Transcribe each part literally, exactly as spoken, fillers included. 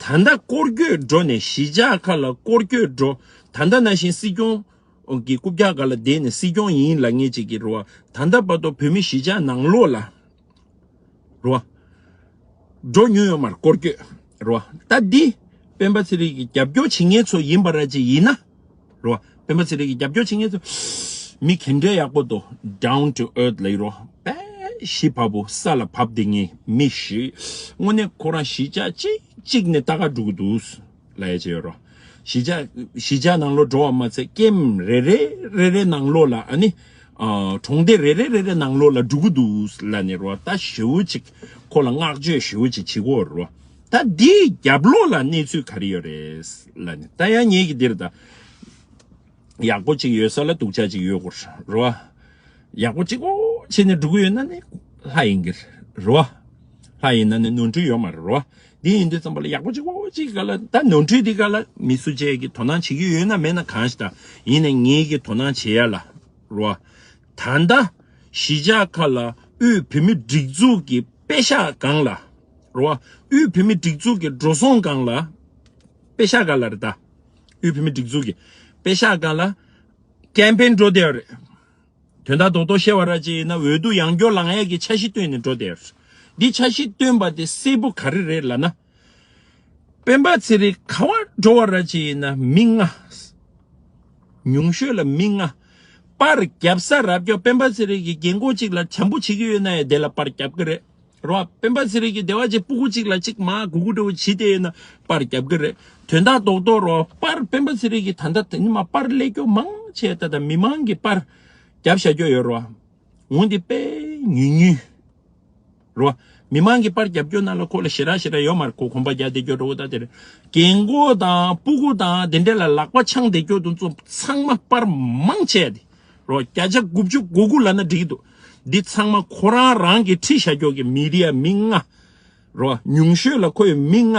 ད་ལྟ་སྐོར་སྐྱོད་འགྲོ་ནས་གཞིས་ཆགས་ཁག་ལ་སྐོར་སྐྱོད་འགྲོ། ད་ལྟ་ནང་བཞིན་སྲིད་སྐྱོང་གི་རྐུབ་བཀྱག་སྒང་ལ་བསྡད་ནས་སྲིད་སྐྱོང་ཡིན་ལབ་མཁན་ཅིག་གིས་རེད་བ། ད་ལྟ་བར་དུ་བོད་མི་གཞིས་ཆགས་ནང་ལོགས་ལ་རེད་བ། འགྲོ་མྱོང་ཡོད་མ་རེད། སྐོར་སྐྱོད་རེད་བ། ད་འདི་སྤེན་པ་ཚེ་རིང་གི་རྒྱབ་སྐྱོར་བྱེད་མཁན་ཚོ་ཡིན་པ་ར་ཅིག་ཡིན་ན་རེད་བ། སྤེན་པ་ཚེ་རིང་གི་རྒྱབ་སྐྱོར་བྱེད་མཁན་ཚོ་མི་ག་འདྲ་ཡག་པོ་འདུག down to earth ལབ་ཀྱི་རེད་བ། དཔེ་གཞི་བབས་པོ་ས་ལ་བབས་བསྡད་མཁན་མི་ཞིག་དངོས་གནས་ཁོ་རང་གཞིས་ཆགས་གཅིག་གཅིག་ནས་ལྟ་ག་འགྲོ་གི་འདུག་ལབ་ཡ་ཅིག་ཡོད་རེད། གཞིས་ཆགས་གཞིས་ཆགས་ནང་ལོགས་འགྲོ་བ་མ་ཚད་ཀེམ་རེ་རེ་རེ་རེ་ནང་ལོགས་ལ་ཨ་ནི། ཨ། གྲོང་སྡེ་རེ་རེ་རེ་རེ་ནང་ལོགས་ལ་འགྲོ་གི་འདུག་ལབ་ནས་རེད་བ། ད་ཞེ་པོ་ཅིག་ཁོ་ལ་བསྔགས་བརྗོད་ཞེ་པོ་ཅིག་བྱེད་ཀྱི་ཡོད་རེད་བ། ད་འདིའི་རྒྱབ་ལོགས་ལ་གནས་ཚུལ་ག་རེ་ཡོད་རེད་ལབ་ནས། ད་ཡང་ངེད་ཀྱི་འདིར་ད་ཡག་པོ་ཅིག་ཡོད་ས་ལ་སྡུག་ཅག་ཅིག་ཡོད་དགོས་རེད་བ། ཡག་པོ་གཅིག་པོ་བྱས་ནས་འགྲོ་གི་ཡོད་ན་ནི་ལྷ་ཡིན་གྱི་རེད་བ། ལྷ་ཡིན་ན་ནི་ནོར་འཁྲུལ་ཡོད་མ་རེད་བ། འདི་ཡིན་དུས་ཙམ་པ་ལ་ཡག་པོ་གཅིག་པོ་གཅིག་སྒང་ལ། ད་ནོར་འཁྲུལ་འདི་སྒང་ལ་མི་སུ་གཅིག་གིས་དོ་སྣང་བྱེད་ཀྱི་ཡོད་ན་མེད་ན་གང་ཞིག་ད། ཡིན་ནའི་ངེད་ཀྱིས་དོ་སྣང་བྱེད་ཡ་ལ་རེད་བ། ད་ལྟ་གཞིས་ཆགས་ཁག་ལ་དབུས་བོད་མིའི་སྒྲིག་འཛུགས་ཀྱི་པེ་ཤག་སྒང་ལ་རེད་བ། དབུས་བོད་མིའི་སྒྲིག་འཛུགས་ཀྱི་འགྲོ་སོང་སྒང་ལ། པེ་ཤག་སྒང་ལ་རེད་ད། དབུས་བོད་མིའི་སྒྲིག་འཛུགས་ཀྱི་པེ་ཤག་སྒང་ལ་ཀེམ་པེན་འགྲོ་བསྡད་ཡོད་རེད། དོན་དག་རྡོག་རྡོག་བཤད་པ་ར་ཅིག་ཡིན་ན། འོས་བསྡུ་ཡང་བསྐྱར་ལངས་ཡས་ཀྱི་འཆར་གཞི་བཏོན་ནས་འགྲོ་བསྡད་ཡོད་རེད། འདི་འཆར་གཞི་བཏོན་པ་དེ་གསལ་པོ་ག་རེ་རེད་ལབ་ན། སྤེན་པ་ཚེ་རིང་ག་པར་འགྲོ་བ་ར་ཅིག་ཡིན་ན་མི་ལྔ། ཉུང་ཤོས་ལ་མི་ལྔ། པར་རྒྱབ་ས་རབ་ཀྱོག་སྤེན་པ་ཚེ་རིང་གི་རྒན་གོག་ཅིག་ལ་བྱམས་པོ་བྱེད་ཀྱི་ཡོད་ན་ཡང་དེ་ལ་པར་རྒྱབ་ཀྱི་རེད། རོ། སྤེན་པ་ཚེ་རིང་གིས་སྡེ་བ་གཅིག་སྤུ་གུ་གཅིག་ལ་གཅིག་མར་སྒུར་སྒུར་འདྲ་བོ་བྱེད་དེ་ཡོད་ན་པར་རྒྱབ་ཀྱི་རེད། དོན་དག་རྡོག་རྡོག་རོ། པར་སྤེན་པ་ཚེ་རིང་གིས་ད་ལྟ་དེ་ཉི་མ་པར་ཀླད་ཀྱོག་མང་ཆེ་ད་ལྟ་མི་མང་གིས་པར་རྒྱབ་བཞག་རྒྱུ་ཡོད་རོ། འོན་ཏེ་དཔེ་ཉུང་ཉུང་རོ། མི་མང་གིས་པར་རྒྱབ་རྒྱུ་ནང་ལ་ཁོ་ལ་ཞེ་དྲག་ཞེ་དྲག་ཡོད་མ་རེད། ཁོ་གོམ་པ་རྒྱག་བསྡད་རྒྱུ་འདྲ་བོ་ད་དེ་རེད། རྒན་གོག་དང་སྤུ་གུ་དང་དེ་འདྲ་ལ་ལག་པ་འཆང་བསྡད་རྒྱུ་དེ་ཚོ་ཚང་མ་པར་མང་ཆེ་དེ་རོ། བརྒྱ་ཆ་དགུ་བཅུ་གོ་དགུ་ལབ་ན་འགྲིག་གི་འདུག་འདི་ཚང་མ་ཁོ་རང་རང་གིས་ཁྲིད་བཞག་རྒྱུ་གི་མི་རེ་ཡ་མི་ལྔ་རོ། ཉུང་ཤོས་ལ་ཁོ་ཡི་མི་ལྔ་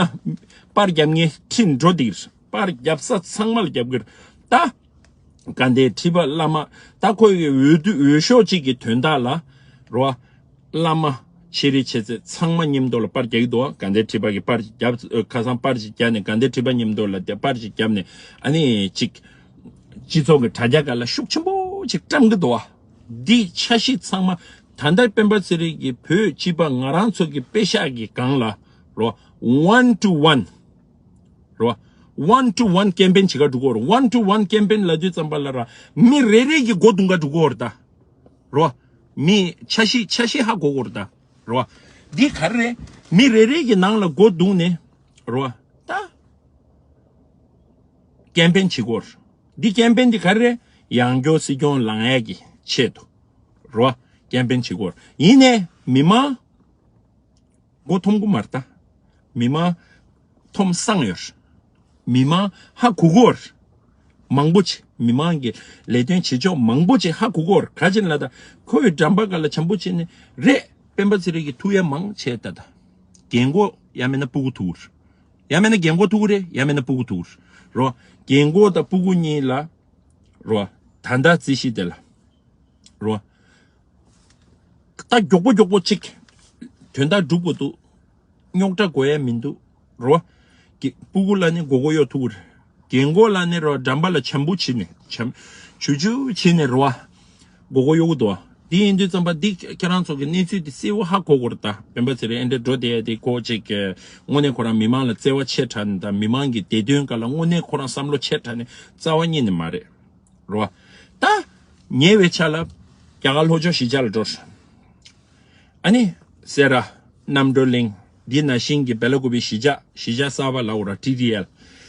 པར་རྒྱབ་མཁན་ཁྲིད་འགྲོ་འདི་རེད། པར་རྒྱབ་ས་ཚང་མ་ལ་རྒྱབ་གི་རེད་ད། དགའ་ལྡན་ཁྲི་པ་བླ་མ། ད་ཁོ་ཡི་འོས་བསྡུ་འོས་ཤོག་གཅིག་གི་དོན་དག་ལ་རོ། བླ་མ་ཆེ་རིགས་ཆེ་ཚད་ཚང་མ་མཉམ་དུ་ལ་པར་རྒྱག་གི་འདུག་དགའ་ལྡན་ཁྲི་པ་གི་པར་རྒྱབ། ཁ་སང་པར་ཅིག་རྒྱབ་ནས་དགའ་ལྡན་ཁྲི་པ་མཉམ་དུ་ལ་དེ་པར་ཅིག་རྒྱབ་ནས་ཨ་ནི་ཅིག་སྤྱི་ཚོགས་ཀྱི་དྲ་རྒྱ་སྒང་ལ་ཤུགས་ཆེན་པོ་ཅིག་བཀྲམ་གི་འདུག་འདི་འཆར་གཞི་ཚང་མ་ད་ལྟ་སྤེན་པ་ཚེ་རིང་གི་བོད་སྤྱི་པ་ང་རང་ཚོ་གི་པེ་ཤག་གི་སྒང་ལ་རོ། one to one རོ། one to one campaign བྱེད་ག་འགྲོ་གི་ཡོད་རེད། one to one campaign ལབ་དུས་ཙམ་པ་ལ་ར་མི་རེ་རེ་གི་མགོ་རྡུང་ག་འགྲོ་གི་ཡོད་རེད་ད། རོ། མི་འཆར་གཞི་འཆར་གཞི་ཧ་གོ་གི་ཡོད་རེད་ད། རོ། འདི་ག་རེ་རེད། མི་རེ་རེ་གི་ནང་ལ་མགོ་རྡུང་ནས་རོ། ད་campaign བྱེད་གི་ཡོད་རེད། འདི་campaign འདི་ག་རེ་རེད། ཡང་བསྐྱར་སྲིད་སྐྱོང་ལངས་ཡས་ཀྱི་ཆེད་དུ་རོ། campaign བྱེད་གི་ཡོད་རེད། ཡིན་ནའི་མི་མང་མགོ་འཐོམ་གི་མ་རེད་ད། མི་མང་འཐོམ་སངས་ཡོད་རེད། མི་མང་ཧ་གོ་གི་ཡོད་རེད། མང་པོ་ཅིག་མི་མང་གི་ལས་དོན་བྱེད་ཕྱོགས་མང་པོ་ཅིག་ཧ་གོ་གི་ཡོད་རེད། ག་ཅི་ལབ་ན་ད་ཁོ་ཡི་འགྲམ་པ་སྒང་ལ་བྱམས་པོ་བྱས་ནས་རེད། སྤེན་པ་ཚེ་རིང་གིས་ཐུག་ཡ་མང་ཆེ་ད་ད་རྒན་གོག་ཡང་མིན་ན་སྤུ་གུ་ཐུག་གི་རེད། ཡང་མིན་ན་རྒན་གོག་ཐུག་གི་རེད། ཡང་མིན་ན་སྤུ་གུ་ཐུག་གི་རེད། རོ། རྒན་གོག་དང་སྤུ་གུ་གཉིས་ལ་རོ། ད་ལྟ་རྩིས་གཞི་དེ་ལ་རོ། ད་མགྱོགས་པོ་མགྱོགས་པོ་ཅིག་དོན་དག་སྒྲུབ་དགོས་འདུག་རྙོག་དྲ་དགོས་ཡ་མི་འདུག་རོ། གི་སྤུ་གུ་ལ་ནི་མགོ་སྐོར་གཡོག་ཐུག་གི་རེད། རྒན་གོག་ལ་ནི་རོ་འགྲམ་པ་ལ་བྱམས་པོ་བྱས་ནས་བྱམས་ཆུ་ཆུ་བྱས་ནས་རོ། མགོ་སྐོར་གཡོག་གི་འདུག་འདི་ཡིན་དུས་ཙམ་པ་འདི་ཁྱེད་རང་ཚོ་གི་གནས་ཚུལ་འདི་གསལ་བོ་ཧ་གོ་དགོས་རེད་ད། སྤེན་པ་ཚེ་རིང་ཨེ་འདྲ་འགྲོ་བསྡད་ཡ་དེ་ཁོ་ཅིག་གི་དངོས་གནས་ཁོ་རང་མི་མང་ལ་བརྩེ་བ་ཆེ་དྲགས་ནས་ད་མི་མང་གི་བདེ་དོན་སྒང་ལ་དངོས་གནས་ཁོ་རང་བསམ་བློ་ཆེ་དྲགས་ནས་རྩ་བ་ཉིད་ནས་མ་རེད། རོ། ད་ཉེ་བའི་ཆར་ལ་རྒྱ་གར་ལྷོ་ཕྱོགས་གཞིས་ཆགས་ལ་འགྲོ། ཨ་ནི་སེ་ར། རྣམ་གྲོལ་གླིང་། འདི་ནང་བཞིན་གྱི་སྦེ་ལ་ཀུ་པེ་གཞིས་ཆགས། གཞིས་ཆགས་གསར་པ་ལབ་དགོས་རེད། ཊི་ཌི་ཨེལ།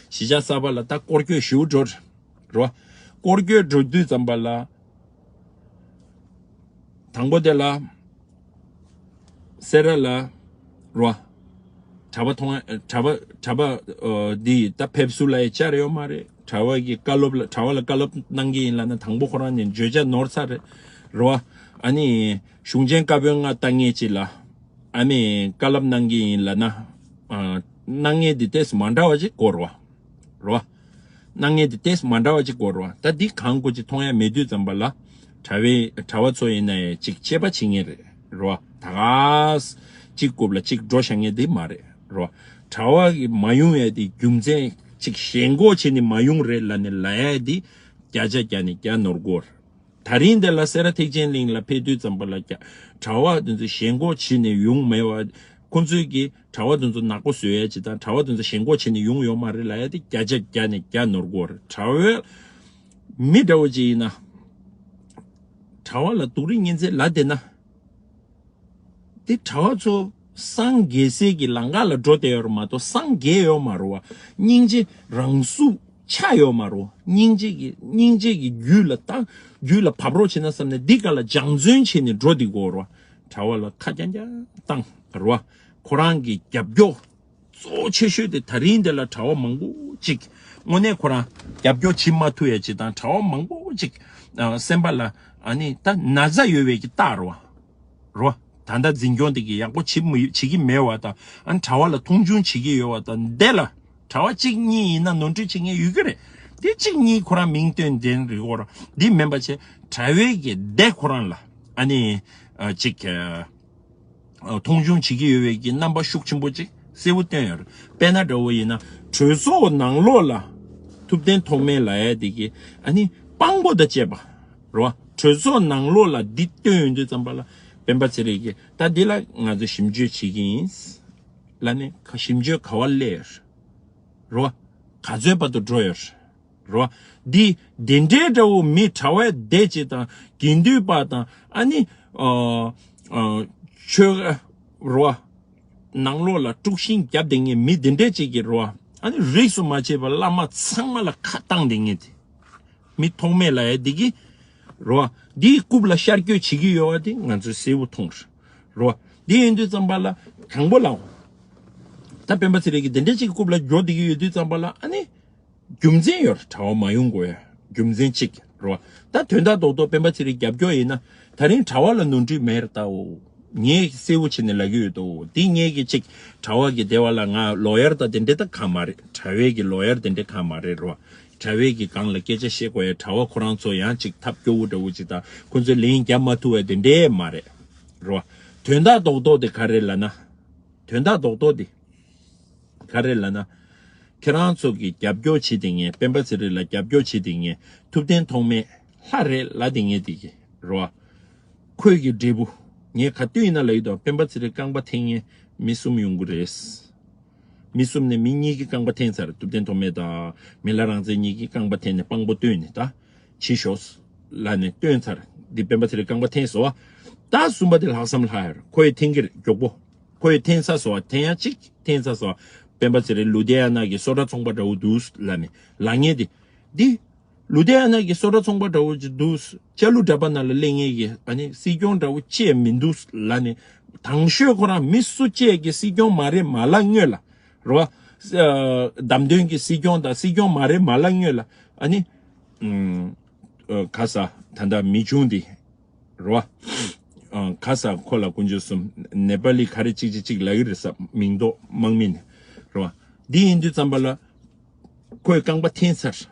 གཞིས་ཆགས་གསར་པ་ལ་ད་སྐོར་སྐྱོད་ཞེ་པོ་འགྲོ་རོ། སྐོར་སྐྱོད་འགྲོ་དུས་ཙམ་པ་ལ། དང་པོ་དེ་ལ། སེ་ར་ལ། རོ། གྲྭ་པ་མཐོང་ཡ། གྲྭ་པ་གྲྭ་པ་ཨ་འདི་ད་ཕེབས་བསུ་ལ་ཡ་བཅར་ཡོད་མ་རེད། གྲྭ་པ་གི་བཀའ་སློབ་ལ་གྲྭ་པ་ལ་བཀའ་སློབ་གནང་གི་ཡིན་ལབ་ན་དང་པོ་ཁོ་རང་ནས་བརྗོད་བྱ་ནོར་ཚར་རེད། རོ། ཨ་ནི་གཞུང་ཆེན་བཀའ་པོད་ལྔ་བཏང་མཁན་ཅིག་ལ་ཨ་ནི་བཀའ་སློབ་གནང་གི་ཡིན་ལབ་ན། ཨ་གནང་མཁན་དེ་ཏོག་ཙམ་མ་འདྲ་བ་ཅིག་དགོས་རེད་བ། རེད་བ། གནང་མཁན་དེ་ཏོག་ཙམ་མ་འདྲ་བ་ཅིག་དགོས་རེད་བ། ད་འདི་གང་དགོས་ཅིག་མཐོང་ཡ་མེད་དུས་ཙམ་པ་ལ། གྲྭ་པའི་གྲྭ་པ་ཚོ་ཡིན་ན་ཡང་ཅིག་དཔྱད་པ་བྱེད་མཁན་རེད། རེད་བ། ད་ག་ས་གཅིག་རྐུབ་ལ་གཅིག་འགྲོ་བཞག་མཁན་དེ་མ་རེད། རེད་བ། གྲྭ་བ་གི་མ་ཡོང་ཡ་དེ་རྒྱུ་མཚན་ཅིག་ཞེན་ཁོག་བྱས་ནས་མ་ཡོང་རེད་ལབ་ནས་ལབ་ཡ་དེ་བརྒྱ་ཆ་བརྒྱ་ནས་བརྒྱ་ནོར་གོ་རེད། ད་རིང་འདི་ལ་སེ་ར་ཐེག་ཆེན་གླིང་ལ་ཕེབས་དུས་ཙམ་པ་ལ་རྒྱ་གྲྭ་བ་དེ་ཚོ་ཞེན་ཁོག་བྱས་ནས་ཡོང་མེད་པ། ཁོ་ཚོས་ཀྱི་གྲྭ་བ་དེ་ཚོ་ནག་པོ་བཟོ་ཡ་ཅིག་དང་གྲྭ་བ་དེ་ཚོ་ཞེན་ཁོག་བྱས་ནས་ཡོང་ཡོད་མ་རེད་ལབ་ཡ་དེ་བརྒྱ་ཆ་བརྒྱ་ནས་བརྒྱ་ནོར་གོ་རེད། གྲྭ་བའི་མི་འདྲ་བོ་ཅིག་ཡིན་ན། གྲྭ་བ་ལ་སྡུག་རུས་ཉེན་ཚད་ལབ་བསྡད་ན། དེ་གྲྭ་བ་ཚོ་སངས་རྒྱས་སའི་གི་ལམ་ཁ་ལ་འགྲོ་བསྡད་ཡོད་རེད་མ་གཏོགས་སངས་རྒྱས་ཡོད་མ་རེད་བ། སྙིང་རྗེ་རང་གཟུགས་ཆགས་ཡོད་མ་རེད་བ། སྙིང་རྗེ་གི་སྙིང་རྗེ་གི་རྒྱུད་ལ་བཏང་རྒྱུད་ལ་བབས་རོགས་བྱས་ན་བསམ་ནས་འདི་ག་ལ་སྦྱང་བརྩོན་བྱས་ནས་འགྲོ་བསྡད་དགོས་རེད་བ། གྲྭ་བ་ལ་ཁ་རྐྱང་རྐྱང་བཏང་རེད་བ། ཁོ་རང་གི་རྒྱབ་སྐྱོར་གཙོ་ཆེ་ཤོས་དེ་ད་རིང་འདི་ལ་གྲྭ་བ་མང་པོ་ཅིག་དངོས་གནས་ཁོ་རང་རྒྱབ་སྐྱོར་བྱེད་མ་ཐུབ་ཡ་ཅིག་དང་གྲྭ་བ་མང་པོ་ཅིག་ཨ་སེམས་པ་ལ་ཨ་ནི་ད་ན་ཚ་ཡོད་པའི་གི་རྟགས་རེད་བ། རོ། ད་ལྟ་འཛིན་སྐྱོང་དེ་གི་ཡག་པོ་བྱེད་མི་བྱེད་ཀྱི་མེད་བ་དང་ཨ་ནི་གྲྭ་བ་ལ་མཐོང་ཆུང་བྱེད་ཀྱི་ཡོད་བ་དང་འདི་ལ་གྲྭ་བ་གཅིག་གཉིས་ཡིན་ན་ནོར་འཁྲུལ་བྱེད་མཁན་ཡོད་ཀྱི་རེད། དེ་གཅིག་གཉིས་ཁོ་རང་མིང་བཏོན་དེ་རེད་གོ་ར། འདི་མིན་པ་བྱས་གྲྭ་བའི་གི་སྡེ་ཁོ་རང་ལ་ཨ་ནི་ཨ་གཅིག་ཨ་མཐོང་ཆུང་བྱེད་ཀྱི་ཡོད་པའི་གི་རྣམ་པ་ཤུགས་ཆེན་པོ་གཅིག་གསལ་པོ་བཏོན་ཡོད་རེད། དཔེར་ན་འདྲ་བོ་ཡིན་ན་གྲོས་ཚོགས་ནང་ལོགས་ལ་ཐུབ་བསྟན་ཐོགས་མེད་ལབ་ཡ་དེ་གི་ཨ་ནི་དཔང་པོ་དང་བཅས་པ། རོ། གྲོས་ཚོགས་ནང་ལོགས་ལ་འདི་བཏོན་ཡོང་དུས་ཙམ་པ་ལ་སྤེན་པ་ཚེ་རིང་གིས་ད་འདི་ལ་ང་ཚོ་ཞིབ་འཇུག་བྱེད་ཀྱི་ཡིན་ལབ་ནས་ཁ་ཞིབ་འཇུག་ག་བ་སླེབས་ཡོད་རེད། རོ། ག་ཚོད་བར་དུ་འགྲོ་ཡོད་རེད། རོ། འདི་འདི་འདྲའི་འདྲ་བོ་མི་གྲྭ་བའི་སྡེ་གཅིག་དང་དགེ་འདུན་པ་དང་ཨ་ནི་ཨ་ཨ་ཆོས་རོ། ནང་ལོགས་ལ་དཀྲུག་ཤིང་བརྒྱབ་བསྡད་མཁན་མི་འདི་འདྲའི་གཅིག་གི་རོ། ཨ་ནི་རིས་སུ་མ་ཆད་པ་བླ་མ་ཚང་མ་ལ་ཁ་བཏང་བསྡད་མཁན་དེ། མི་ཐོགས་མེད་ལབ་ཡ་འདི་གི་རོ། འདིའི་རྐུབ་ལ་ཤར་སྐྱོད་བྱེད་ཀྱི་ཡོད་པ་དེ་ང་ཚོས་གསལ་པོ་མཐོང་རེད། རོ། འདི་ཡིན་དུས་ཙམ་པ་ལ་དང་པོ་ལ། ད་སྤེན་པ་ཚེ་རིང་གི་འདི་འདྲ་གཅིག་རྐུབ་ལ་སྦྱོར་བསྡད་ཀྱི་ཡོད་དུས་ཙམ་པ་ལ་ཨ་ནི། རྒྱུ་མཚན་ཡོད་རེད་གྲྭ་བ་མ་ཡོང་དགོས་ཡ། རྒྱུ་མཚན་གཅིག་རོ། ད་དོན་དག་རྡོག་རྡོག་སྤེན་པ་ཚེ་རིང་རྒྱབ་སྐྱོར་ཡིན་ན་ད་རིང་གྲྭ་བ་ལ་ནོར་འཁྲུལ་མེད་རེད་ད་འོ། ངས་གསལ་པོ་བྱས་ནས་ལབ་ཀྱི་ཡོད་དོ། འདི་ངས་ཀྱི་གཅིག་གྲྭ་བ་གི་སྡེ་བ་ལ་ང་ལོ་ཡར་དང་དེ་འདྲས་ད་གང་མ་རེད། གྲྭ་བའི་གི་ལོ་ཡར་དེ་འདྲས་གང་མ་རེད་རོ། གྲྭ་བའི་གི་སྒང་ལ་སྐད་ཆ་བཤད་དགོས་ཡ་གྲྭ་བ་ཁོ་རང་ཚོ་ཡང་གཅིག་ཐབས་སྐྱོ་བོ་འདྲ་བོ་གཅིག་དང་ཁོ་ཚོས་ལན་རྒྱབ་མ་ཐུབ་པ་དེ་འདྲས་མ་རེད་རོ། དོན་དག་རྡོག་རྡོག་དེ་ག་རེད་ལབ་ན། དོན་དག་རྡོག་རྡོག་དེ། ག་རེ་ལབ་ན། ཁྱེད་རང་ཚོ་གི་རྒྱབ་སྐྱོར་བྱེད་དེ་ངས་སྤེན་པ་ཚེ་རིང་ལ་རྒྱབ་སྐྱོར་བྱེད་དེ་ངས་ཐུབ་བསྟན་ཐོགས་མེད་ལྷ་རེད་ལབ་དེ་ངས་དེ་གི་རོ། ཁོས་གི་འབྲས་བུ། ངས་ག་དུས་ཡིན་ན་ལབ་ཡོད་དོ། སྤེན་པ་ཚེ་རིང་རྐང་པ་འཐེན་ངས་མི་གསུམ་ཡོང་གི་རེད། མི་གསུམ་ནས་མི་གཉིས་ཀྱི་རྐང་པ་འཐེན་ཚར། ཐུབ་བསྟན་ཐོགས་མེད་དང་མི་ལ་རང་བཙན་གཉིས་ཀྱི་རྐང་པ་འཐེན་ནས་དཔང་པོ་བཏོན་ནས་ད། བྱེད་ཤོག་ལབ་ནས་བཏོན་ཚར། འདི་སྤེན་པ་ཚེ་རིང་རྐང་པ་འཐེན་སོང་བ། ད་གསུམ་པ་དེ་ལྷག་བསམ་ལྷག་ཡོད་རེད། ཁོས་འཐེན་གི་རེད་མགྱོགས་པོ། ཁོས་འཐེན་ཚར་སོང་བ། འཐེན་ཡ་གཅིག་འཐེན་ཚར་སོང་བ། སྤེན་པ་ཚེ་རིང་ལུ་དེ་ཡ་ན་གི་སོ་ཊ་ཚོང་པ་འདྲ་བོ་འདུག་ལབ་ནས་ལབ་མཁན་དེ། འདི། ལུ་དེ་ཡ་ན་གི་སོ་ཊ་ཚོང་པ་འདྲ་བོ་ཅིག་འདུག་ཅ་ལུ་འདྲ་པ་ནང་ལ་སླེབས་མཁན་གི་ཨ་ནི་སྲིད་སྐྱོང་འདྲ་བོ་ཅིག་མི་འདུག་ལབ་ནས། དང་ཤོས་ཁོ་རང་མི་སུ་ཅིག་གི་སྲིད་སྐྱོང་མ་རེད་མ་ལབ་སྔོན་ལ། རོ། བདམས་ཐོན་གི་སྲིད་སྐྱོང་དང་སྲིད་སྐྱོང་མ་རེད་མ་ལབ་སྔོན་ལ་ཨ་ནི། ཨ། ཁ་ས་ད་ལྟ་མི་ཆུང་འདི། རོ། ཨ། ཁ་ས་ཁོ་ལ་དཀོན་མཆོག་གསུམ་ནེ་པ་ལི་ག་རེ་གཅིག་གཅིག་གཅིག་ལབ་ཀྱི་རེད་ས་མིང་འདོགས་དམག་མི་ནི། རོ། འདི་ཡིན་དུས་ཙམ་པ་ལ། ཁོས་རྐང་པ་འཐེན་ཚར།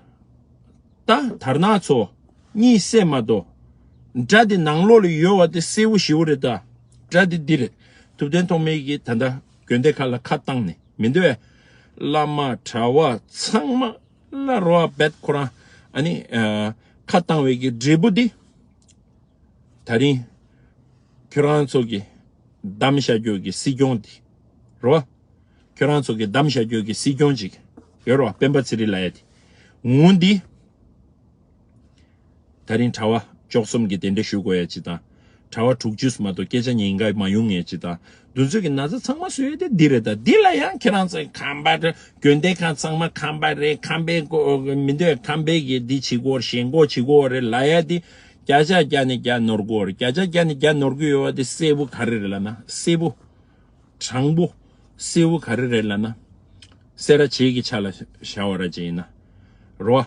ད་དར་ནག་ཚོ། གཉིད་སད་མ་གཏོགས། དགྲ་དེ་ནང་ལོགས་ལ་ཡོད་པ་དེ་གསལ་པོ་ཞེ་པོ་རེད་ད། དགྲ་དེ་འདི་རེད། ཐུབ་བསྟན་ཐོགས་མེད་ཀྱིས་ད་ལྟ་དགོན་སྡེ་ཁག་ལ་ཁ་བཏང་ནས་མི་འདུག་བས། བླ་མ་གྲྭ་བ་ཚང་མ་ལ་རོ་བ་བེད་ཁོ་རང་ཨ་ནི་ཨ་ཁ་བཏང་བའི་གི་འབྲས་བུ་འདི། ད་རིང་ཁྱོད་རང་ཚོ་གི་བདམས་བཞག་རྒྱུ་གི་སྲིད་སྐྱོང་འདི་རོ། ཁྱོད་རང་ཚོ་གི་བདམས་བཞག་རྒྱུ་གི་སྲིད་སྐྱོང་ཅིག་ཡོད་རོ། སྤེན་པ་ཚེ་རིང་ལབ་ཡ་དེ། འོང་འདི། ད་རིང་གྲྭ་བ་བཅུ་གསུམ་གྱི་གདན་འདྲེན་ཞུ་དགོས་ཡ་ཅིག་དང་། གྲྭ་བ་དྲུག་ཅུ་མ་གཏོགས་སྐད་ཆ་ཉན་ག་མ་ཡོང་ངེས་ཅིག་དང་། འདི་ཚོ་གི་ན་ཚ་ཚང་མ་བཟོས་ཏེ་འདི་རེད་ད། འདི་ལ་ཡང་ཁྱེད་རང་ཚོ་ཁམས་པ་རེད། དགོན་སྡེ་ཁག་ཚང་མ་ཁམས་པ་རེད། ཁམས་པའི་གོ་མི་འདོད་ཁམས་པའི་གི་འདི་བྱེད་དགོས་ཞེན་ཁོག་བྱེད་དགོས་རེད་ལབ་ཡ་འདི། བརྒྱ་ཆ་བརྒྱ་ནས་བརྒྱ་ནོར་དགོས་རེད། བརྒྱ་ཆ་བརྒྱ་ནས་བརྒྱ་ནོར་གི་ཡོད་པ་འདི་གསལ་པོ་ག་རེ་རེད་ལབ་ན་གསལ་པོ། དྲང་པོ། གསལ་པོ་ག་རེ་རེད་ལབ་ན། སེ་ར་བྱེས་ཀྱི་ཆ་ལ་བཞག་པ་ར་ཅིག་ཡིན་ན། རོ།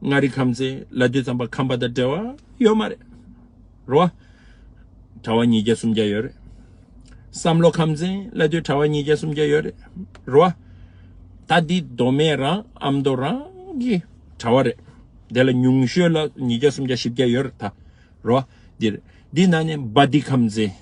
མངའ་རིས་ཁམས་ཚན་ལབ་དུས་ཙམ་པ་ཁམས་པ་དང་འབྲེལ་བ་ཡོད་མ་རེད། རོ། གྲྭ་བ་ཉིས་བརྒྱ་སུམ་བརྒྱ་ཡོད་རེད། བསམ་བློ་ཁམས་ཚན་ལབ་དུས་གྲྭ་བ་ཉིས་བརྒྱ་སུམ་བརྒྱ་ཡོད་རེད། རོ། ད་འདི་མདོ་སྨད་རང་ཨ་མདོ་རང་གི་གྲྭ་བ་རེད། དེ་ལ་ཉུང་ཤོས་ལ་ཉིས་བརྒྱ་སུམ་བརྒྱ་བཞི་བརྒྱ་ཡོད་རེད་ད། རོ། འདིར། འདི་ན་ནི་བ་དི་ཁམས་ཚན།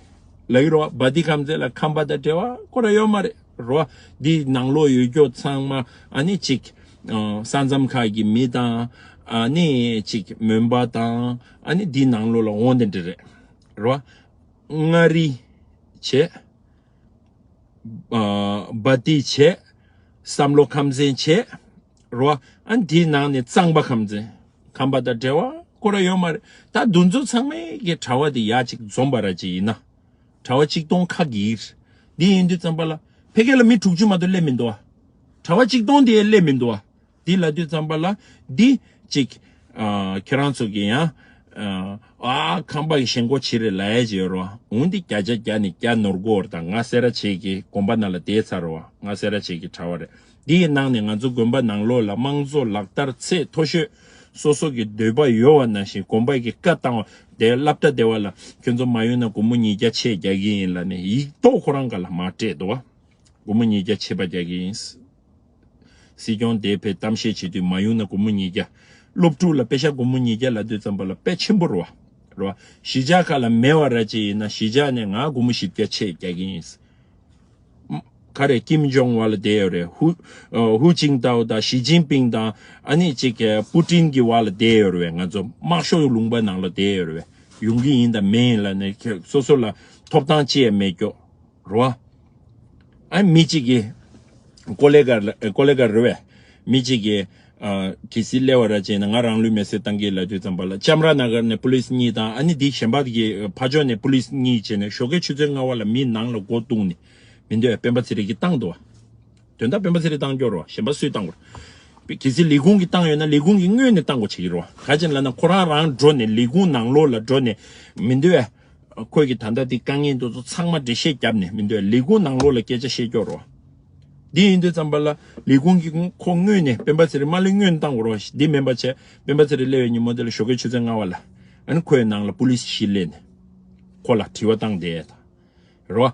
ལབ་ཀྱི་རོ། བ་དི་ཁམས་ཚན་ལ་ཁམས་པ་དང་འབྲེལ་བ་ཁོ་ར་ཡོད་མ་རེད། རོ། འདི་ནང་ལོགས་ཡོད་རྒྱུ་ཚང་མ་ཨ་ནི་ཅིག་ཨ། ས་མཚམས་ཁག་གི་མི་དང་ཨ་ནི་ཅིག་མོན་པ་དང་ཨ་ནི་འདི་ནང་ལོགས་ལ་འོང་དེ་འདྲ་རེད། རོ། མངའ་རིས་བྱས། ཨ། སྦ་ཏི་བྱས། བསམ་བློ་ཁམས་ཚན་བྱས། རོ། ཨ་ནི་འདིའི་ནང་ནས་གཙང་པ་ཁམས་ཚན། ཁམས་པ་དང་འབྲེལ་བ་ཁོ་ར་ཡོད་མ་རེད། ད་འདི་ཚོ་ཚང་མའི་གི་གྲྭ་པ་དེ་ཡ་གཅིག་འཛོམས་པ་ར་ཅིག་ཡིན་ན། གྲྭ་པ་གཅིག་སྟོང་ཁ་གིར། འདི་ཡིན་དུས་ཙམ་པ་ལ། ཕ་གི་ལ་མི་དྲུག་ཅུ་མ་གཏོགས་སླེབས་མི་འདུག་བ། གྲྭ་པ་གཅིག་སྟོང་དེ་སླེབས་མི་འདུག་བ། འདི་ལབ་དུས་ཙམ་པ་ལ། འདི་གཅིག་ཨ། ཁྱེད་རང་ཚོ་གི་ཡང་། ཨ། ཁམས་པ་གི་ཞེན་ཁོག་ཅིག་རེད་ལབ་ཡ་ཅིག་ཡོད་རེད་བ། འོན་ཏེ་བརྒྱ་ཆ་བརྒྱ་ནས་བརྒྱ་ནོར་གོ་རེད། ད་ང་སེ་ར་བྱེས་ཀྱི་དགོན་པ་ནང་ལ་བསྡད་ཚར་རེད་བ། ང་སེ་ར་བྱེས་ཀྱི་གྲྭ་པ་རེད། འདི་ཡི་ནང་ནས་ང་ཚོ་དགོན་པ་ནང་ལོགས་ལ་དམངས་གཙོ་ལག་བསྟར་ཚད་མཐོ་ཤོས། སོ་སོ་གི་འདོད་པ་ཡོད་པ་ནང་བཞིན་དགོན་པ་གི་བཀའ་བཏང་བ་དེ་སློབ་གྲྭ་སྡེ་བ་ལ་ཁྱོད་ཚོ་མ་ཡོང་ན་སྒོར་མོ་ཉིས་བརྒྱ་ཆད་རྒྱག་གི་ཡིན་ལབ་ནས་ཡིག་ཐོག་ཁོ་རང་སྒང་ལ་མར་སྤྲད་འདུག་བ། སྒོར་མོ་ཉིས་བརྒྱ་ཆད་པ་རྒྱག་གི་ཡིན། སྲིད་སྐྱོང་དེ་ཕེབས་གཏམ་བཤད་བྱེད་དུས་མ་ཡོང་ན་སྒོར་མོ་ཉིས་བརྒྱ། སློབ་ཕྲུག་ལ་པེ་ཤག་སྒོར་མོ་ཉིས་བརྒྱ་ལབ་དུས་ཙམ་པ་ལ་དཔེ་ཆེན་པོ་རེད་བ། རེད་བ། གཞིས་ཆགས་ཁག་ལ་མེད་པ་ར་ཅིག་ཡིན་ན་གཞིས་ཆགས་ནས་ང་སྒོར་མོ་བཞི་བརྒྱ་ཆད་རྒྱག་གི་ཡིན། ག་རེ་ཀིམ་ཇོང་ཝལ་བསྡད་ཡོད་རེད། ཧུ། ཨ། ཧུ་ཅིན་ཏའོ་དང་ཞི་ཅིན་ཕིང་དང་ཨ་ནི་གཅིག་པུ་ཏིན་གྱི་ཝལ་བསྡད་ཡོད་རེད་བས། ང་ཚོ་དམག་ཤོག་ལུང་པ་ནང་ལ་བསྡད་ཡོད་རེད་བས། ཡོང་གི་ཡིན་དང་མེད་ཡིན་ལབ་ནས་སོ་སོ་ལ་ཐོབ་ཐང་ཅི་ཡང་མེད་སྐྱོ། རེད་བ། ཨ་མི་གཅིག་གིས་ཀོ་ལེ་ག་ཀོ་ལེ་ག་རེད་བས། མི་གཅིག་གིས་ཨ་གལ་སྲིད་སླེབས་པ་ར་བྱས་ན་ང་རང་ལུས་མེར་སྲེག་བཏང་གི་ལབ་དུས་ཙམ་པ་ལ་ཅམ་ར་ན་གར་ནས་པུ་ལིས་གཉིས་དང་ཨ་ནི་འདི་གཞན་པ་གི་ཕ་ཕྱོགས་ནས་པུ་ལིས་གཉིས་བྱས་ནས་ཞོགས་ཀའི་ཆུ་ཚོད་ལྔ་པ་ལ་མི་ནང་ལ་སྒོ་བརྡུངས་ནས་མི་འདོད་པ་སྤེན་པ་ཚེ་རིང་གིས་བཏང་འདུག་བ། དོན་དག་སྤེན་པ་ཚེ་རིང་བཏང་སྐྱོར་རོ། གཞན་པ་སུས་བཏང་བར། གལ་སྲིད་ལས་ཁུངས་ཀྱིས་བཏང་ཡོད་ན་ལས་ཁུངས་ཀྱིས་དངོས་ནས་བཏང་དགོས་བྱེད་ཀྱི་རོ། ག་ཅི་ལབ་ན་ཁོ་རང་རང་འགྲོ་ནས་ལས་ཁུངས་ནང་ལོགས་ལ་འགྲོ་ནས་མི་འདོད་པ། ཁོས་ཀྱི་ད་ལྟ་འདི་དཀའ་ངལ་འདི་ཚོ་ཚང་མ་འགྲེལ་བཤད་བརྒྱབ་ནས་མི་འདོད་ལས་ཁུངས་ནང་ལོགས་ལ་སྐད་ཆ་བཤད་སྐྱོར་རོ། འདི་ཡིན་དུས་ཙམ་པ་ལ་ལས་ཁུངས་ཀྱིས་ཁོ་དངོས་ནས་སྤེན་པ་ཚེ་རིང་མ་སླེབས་སྔོན་བཏང་དགོས་རོ། འདི་མིན་པ་བྱས་སྤེན་པ་ཚེ་རིང་སླེབས་པའི་ཉིན་མོ་དེ་ལ་ཞོགས་ཀའི་ཆུ་ཚོད་ལྔ་པ་ལ་ཨ་ནི་ཁོའི་ནང་ལ་པུ་ལིས་བཞི་སླེབས་ནས་ཁོ་ལ་དྲི་བ་བཏང་བསྡད་ད་རོ།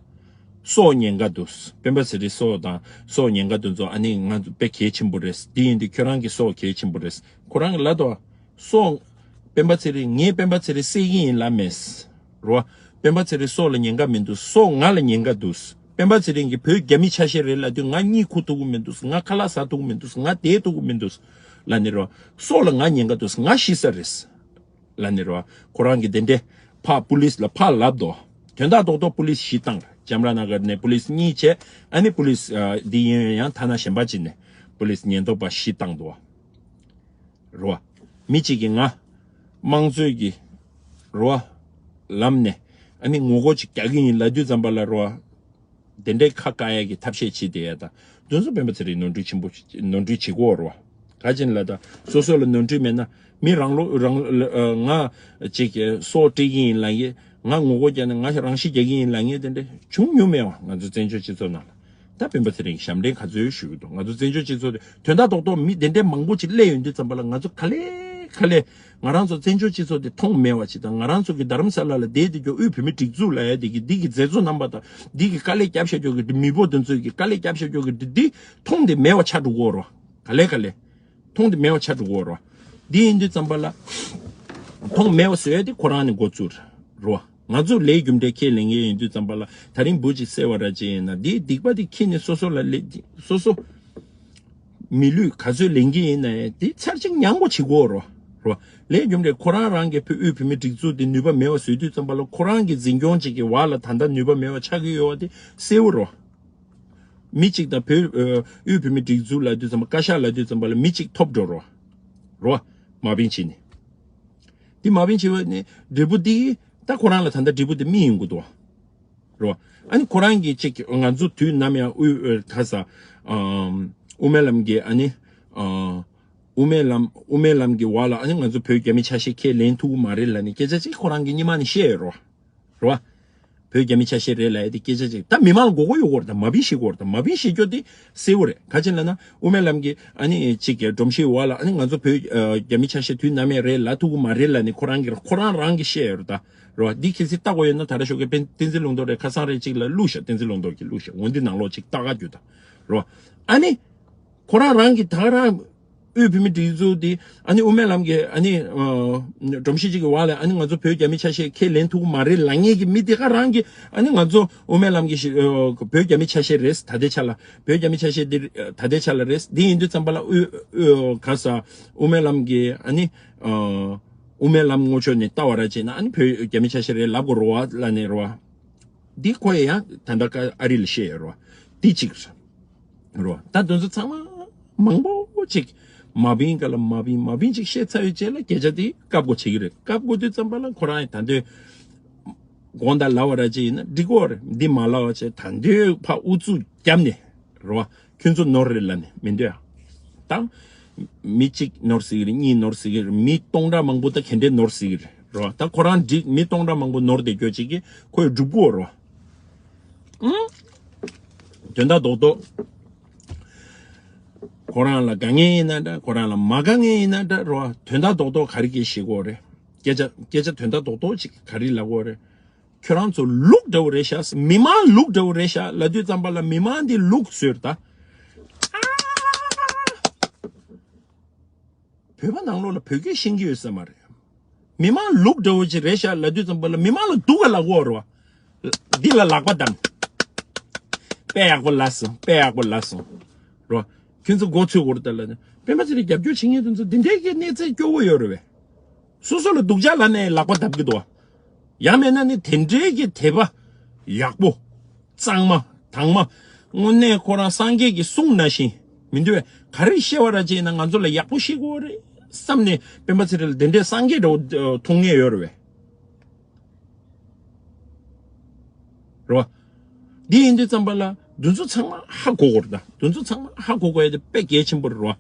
སྲོག་ཉེན་ཁ་འདུག་སྤེན་པ་ཚེ་རིང་སྲོག་དང་སྲོག་ཉེན་ཁ་དེ་ཚོ་ཨ་ནི་ང་ཚོ་དཔེ་གལ་ཆེན་པོ་རེད། འདི་ཡིན་དུས་ཁྱོད་རང་གི་སྲོག་གལ་ཆེན་པོ་རེད། ཁོ་རང་གི་ལབ་དོ། སྲོག་སྤེན་པ་ཚེ་རིང་ངས་སྤེན་པ་ཚེ་རིང་བསད་ཀྱི་ཡིན་ལབ་མེད། རོ། སྤེན་པ་ཚེ་རིང་སྲོག་ལ་ཉེན་ཁ་མི་འདུག་སྲོག་ང་ལ་ཉེན་ཁ་འདུག་སྤེན་པ་ཚེ་རིང་གིས་བོད་རྒྱ་མི་ཆ་ཤས་རེད་ལབ་དུས་ང་གཉིད་ཁུག་ཐུབ་ཀྱི་མི་འདུག་ང་ཁ་ལག་ཟ་ཐུབ་ཀྱི་མི་འདུག་ང་བསྡད་ཐུབ་ཀྱི་མི་འདུག་ལབ་ནི་རོ། སྲོག་ལ་ང་ཉེན་ཁ་འདུག་ང་ཤི་ས་རེད། ལབ་ནི་རོ། ཁོ་རང་གིས་དེ་འདྲས་ཕར་པུ་ལིས་ལ་ཕར་ལབ་དོ། དོན་དག་རྡོག་རྡོག་པུ་ལིས་བཞི་བཏང་རེད། ཇམ་ར་ན་གར་ནས་པུ་ལིས་གཉིས་བྱས་ཨ་ནི་པུ་ལིས་ཨ་འདི་ཡིན་ཡང་ཐ་ན་གཞན་པ་ཅིག་ནས་པུ་ལིས་ཉེན་རྟོག་པ་བཞི་བཏང་འདུག་བ། རོ། མི་གཅིག་གིས་ང་དམངས་གཙོའི་གི་རོ་ལམ་ནས་ཨ་ནི་ངོ་རྒོལ་ཅིག་རྒྱག་གི་ཡིན་ལབ་དུས་ཙམ་པ་ལ་རོ། དེ་འདྲའི་ཁ་བཀག་ཡ་གི་ཐབས་ཤེས་བྱེད་བསྡད་ཡ་དང་དེ་ཚོ་སྤེན་པ་ཚེ་རིང་ནོར་འཁྲུལ་ཆེན་པོ་ནོར་འཁྲུལ་བྱེད་ཀྱི་ཡོད་རེད་བ། ག་ཅི་ལབ་ད་སོ་སོ་ལ་ནོར་འཁྲུལ་མེད་ན་མི་རང་ལོ་རང་ལ་ང་ཅིག་སྲོག་སྤྲད་ཀྱི་ཡིན་ལབ་ངེས་ང་ངོ་རྒོལ་རྒྱག་ན་ང་རང་ཤི་རྒྱག་གི་ཡིན་ལབ་ངེས་དེ་འདྲ་བྱུང་མྱོང་མེད་བ། ང་ཚོ་བཙན་བྱོལ་སྤྱི་ཚོགས་ནང་ལ་ད་སྤེན་པ་ཚེ་རིང་གི་ཞབས་འདྲེན་ག་ཚོད་ཞུ་གི་འདུག་ང་ཚོ་བཙན་བྱོལ་སྤྱི་ཚོགས་དེ་དོན་དག་རྡོག་རྡོག་མི་དེ་འདྲའི་མང་པོ་ཅིག་སླེབས་ཡོང་དུས་ཙམ་པ་ལ་ང་ཚོ་ག་ལེ་ག་ལེ། ང་རང་ཚོ་བཙན་བྱོལ་སྤྱི་ཚོགས་དེ་མཐོང་མེད་པ་ཅིག་དང་ང་རང་ཚོ་གི་རྡ་རམ་ས་ལ་ལ་བསྡད་དེ་ཀྱོ་དབུས་བོད་མི་སྒྲིག་འཛུགས་ལ་ཡ་དེ་གི་འདི་གི་མཛད་གཙོ་རྣམ་པ་དང་འདི་གི་དཀའ་ལས་བརྒྱབ་བཞག་ཀྱོ་གི་མི་འབོར་དེ་ཚོ་གི་དཀའ་ལས་བརྒྱབ་བཞག་ཀྱོ་གི་འདི་འདི་མཐོང་དེ་མེད་པ་ཆགས་འགྲོ་གོ་རོ། ག་ལེ་ག་ལེ། མཐོང་དེ་མེད་པ་ཆགས་འགྲོ་གོ་རོ། འདི་ཡིན་དུས་ཙམ་པ་ལ་མཐོང་མེད་པ་བཟོ་ཡ་དེ་ཁོ་རང་ནས་འགོ་བཙུགས་རོ། ང་ཚོ་ལས་རྒྱུ་འབྲས་ཁས་ལེན་མཁན་ཡིན་དུས་ཙམ་པ་ལ་ད་རིང་འབུ་ཅིག་བསད་པ་ར་ཅིག་ཡིན་ན་འདིའི་སྡིག་པ་དེ་ཁྱེར་ནས་སོ་སོ་ལ་ལས་སོ་སོ། མི་ལུས་ག་ཚོད་ལེན་གྱི་ཡིན་ན་ཡང་དེ་ཚར་གཅིག་མྱང་དགོས་བྱེད་དགོས་རོ། རོ། ལས་རྒྱུ་འབྲས་ཁོ་རང་རང་གི་བོད་དབུས་བོད་མི་སྒྲིག་འཛུགས་དེ་ནུས་པ་མེད་པ་བཟོས་དུས་ཙམ་པ་ལ་ཁོ་རང་གི་འཛིན་སྐྱོང་བྱེད་ཀྱི་བར་ལ་ད་ལྟ་ནུས་པ་མེད་པ་ཆགས་ཀྱི་ཡོད་པ་དེ་གསལ་པོ་རོ། མི་གཅིག་དང་བོད་ཨ་དབུས་བོད་མི་སྒྲིག་འཛུགས་ལབ་དུས་ཙམ་པ་བཀའ་ཤག་ལབ་དུས་ཙམ་པ་ལ་མི་གཅིག་ཐོབ་འགྲོ་རོ། རོ། མ་བིན་བྱས་ནས། འདི་མ་བིན་བྱས་པ་ནི་འབྲས་བུ་འདི་ད་ཁོ་རང་ལ་ད་ལྟ་འབྲས་བུ་འདི་མི་ཡིན་དགོས་འདུག་རོ། ཨ་ནི་ཁོ་རང་གིས་ཅིག་ང་ཚོ་དུས་ནམ་ཡང་དབུས་ཨ་ག་ས་ཨམ་དབུ་མའི་ལམ་གྱི་ཨ་ནི་ཨ་དབུ་མའི་ལམ་དབུ་མའི་ལམ་གྱི་བར་ལ་ཨ་ནི་ང་ཚོ་བོད་རྒྱ་མི་ཆ་ཤས་ཁས་ལེན་ཐུབ་ཀྱི་མ་རེད་ལབ་ནས་སྐད་ཆ་ཅིག་ཁོ་རང་གིས་སྔོན་མ་ནས་བཤད་ཡོད་རོ། རོ། བོད་རྒྱ་མི་ཆ་ཤས་རེད་ལབ་ཡ་དེ་སྐད་ཆ་ཅིག་ད་མི་མང་ལ་མགོ་སྐོར་ཡོད་སྐོར་དང་མ་བིན་ཤེས་སྐོར་དང་མ་བིན་ཤེས་སྐྱོ་དེ་གསལ་བོ་རེད། ག་ཅི་ལབ་ན་དབུ་མའི་ལམ་གྱི་ཨ་ནི་ཅིག་གི་སྒྲོམ་གཞིའི་འོག་ལ་ཨ་ནི་ང་ཚོ་བོད་ཨ་རྒྱ་མི་ཆ་ཤས་དུས་ནམ་ཡང་རེད་ལབ་ཐུབ་ཀྱི་མ་རེད་ལབ་ནས་ཁོ་རང་གིས་ཁོ་རང་རང་གིས་བཤད་ཡོད་རེད་ད། རོ། འདི་གལ་སྲིད་ལྟ་དགོས་ཡོད་ན་ད་ར་ཞོགས་ཀས་བསྟན་འཛིན་ལུང་རྟོགས་རེད་ཁ་སང་རེད་ཅིག་ལ་བླུགས་ཤག་བསྟན་འཛིན་ལུང་རྟོགས་ཀྱིས་བླུགས་ཤག་འོ་འདི་ནང་ལོགས་ཅིག་ལྟ་ག་རྒྱུ་ད། རོ། ཨ་ནི། ཁོ་རང་རང་གིས་ད་རང་ དབུས་བོད་མིའི་སྒྲིག་འཛུགས་དེ་ཨ་ནི་དབུ་མའི་ལམ་གྱི་ཨ་ནི་ཨ་སྒྲོམ་གཞི་གཅིག་གི་འོག་ལ་ཨ་ནི་ང་ཚོ་བོད་རྒྱ་མི་ཆ་ཤས་ཁས་ལེན་ཐུབ་ཀྱི་མ་རེད་ལབ་མཁན་གྱི་མི་དེ་ག་རང་གིས་ཨ་ནི་ང་ཚོ་དབུ་མའི་ལམ་གྱི་ཞི་ཨ་བོད་རྒྱ་མི་ཆ་ཤས་རེད། ད་ལྟའི་ཆ་ལ་བོད་རྒྱ་མི་ཆ་ཤས་དེ་ད་ལྟའི་ཆ་ལ་རེད། དེ་ཡིན་དུས་ཙམ་པ་ལ་དབུས་དབུས་ག་ས་དབུ་མའི་ལམ་གྱི་ཨ་ནི་ཨ་དབུ་མའི་ལམ་ངོ་ཕྱོགས་ནས་ལྟ་བ་ར་བྱས་ན་ཨ་ནི་བོད་རྒྱ་མི་ཆ་ཤས་རེད་ལབ་དགོས་རེད་བ་ལབ་ནས་རེད་བ། འདི་ཁོ་ཡང་ད་ལྟ་ཀ་ཨ་རི་ལ་བཤད་ཡོད་རེད་བ། འདི་གཅིག་རེད་བ། ད་དེ་ཚོ་ཚང་མ་མང་པོ་ཅིག་མ་བིན་ག་ལ་མ་བིན་མ་བིན་ཅིག་བཤད་ཚར་བའི་རྗེས་ལ་སྐད་ཆ་དེ་བཀབ་དགོས་བྱེད་ཀྱི་རེད། བཀབ་དགོས་དུས་ཙམ་པ་ལ་ཁོ་རང་ཡང་ད་འདོད་དགོངས་དག་ལབ་པ་ར་ཅིག་ཡིན་ན་འགྲིག་གོ་རེད། འདི་མ་ལབ་པ་བྱས་ད་འདོད་ཕ་ཨུ་ཚུགས་བརྒྱབ་ནས་རེད་བ། ཁྱོད་ཚོ་ནོར་རེད་ལབ་ནས་མི་འདོད་ཨ། ད་མི་གཅིག་ནོར་སྲིད་ཀྱི་རེད། གཉིས་ནོར་སྲིད་ཀྱི་རེད། མི་སྟོང་ཕྲག་མང་པོ་ད་ག་འདྲས་ནོར་སྲིད་ཀྱི་རེད་རེད་བ། ད་ཁོ་རང་འགྲིག་མི་སྟོང་ཕྲག་མང་པོ་ནོར་བསྡད་རྒྱུ་ཅིག་གིས་ཁོས་སྒྲུབ་དགོས་རེད་བ། ཨང་། དོན་དག་རྡོག་རྡོག་ཁོ་རང་ལ་དགའ་མཁན་ཡིན་ན་འདྲ་ཁོ་རང་ལ་མ་དགའ་མཁན་ཡིན་ན་འདྲ་རེད་བ། དོན་དག་རྡོག་རྡོག་ག་རེ་གིས་ཤེས་དགོས་རེད། སྐད་ཆ་སྐད་ཆ་དོན་དག་རྡོག་རྡོག་ཅིག་ག་རེ་ལབ་དགོས་རེད། ཁྱོད་རང་ཚོ་ལུག་འདྲ་བོ་རེད་ཤག་མི་མང་ལུག་འདྲ་བོ་རེད་ཤག་ལབ་དུས་ཙམ་པ་ལ་མི་མང་འདི་ལུག་བཟོས་རེད་ད། བོད་པ་ནང་ལོགས་ལ་བོད་སྐད་ཤེས་ཀྱི་ཡོད་ས་མ་རེད། མི་མང་ལུག་འདྲ་བོ་ཅིག་རེད་ཤག་ལབ་དུས་ཙམ་པ་ལ་མི་མང་ལ་སྡུག་ག་ལབ་དགོས་རེད་བ། འདི་ལ་ལག་པ་བསྡམས། དཔེ་ཡག་པོ་ལབ་སོང་། དཔེ་ཡག་པོ་ལབ་སོང་། རོ། ཁྱོད་ཚོ་མགོ་ཚོས་གོ་རེད་ད་ལབ་ནས་སྤེན་པ་ཚེ་རིང་རྒྱབ་སྐྱོར་བྱེད་མཁན་དེ་ཚོ་འདི་འདྲའི་གི་གནས་ཚད་སྐྱོ་བོ་ཡོད་རེད་བས། སོ་སོ་ལ་སྡུག་ཅག་ལབ་ནས་ལག་པ་བརྡབ་ཀྱི་འདུག་བ། ཡང་མེད་ན་ནི་དེ་འདྲའི་གི་དད་པ་ཡག་པོ། གཙང་མ། དྭངས་མ། དངོས་གནས་ཁོ་རང་སངས་རྒྱས་ཀྱི་གསུང་ནང་བཞིན་མི་འདུག་བས། ག་རེ་བཤད་པ་ར་བྱས་ན་ང་ཚོ་ལ་ཡག་པོ་བཤད་དགོས་རེད་བསམ་ནས་སྤེན་པ་ཚེ་རིང་ལ་དེ་འདྲའི་སངས་རྒྱས་འདྲ་བོ་མཐོང་མཁན་ཡོད་རེད་བས། རེད་བ། འདི་ཡིན་དུས་ཙམ་པ་ལ་འདི་ཚོ་ཚང་མ་ཧ་གོ་དགོས་རེད་ད། འདི་ཚོ་ཚང་མ་ཧ་གོ་དགོས་ཡ་དེ་དཔེ་གལ་ཆེན་པོ་རེད་བ།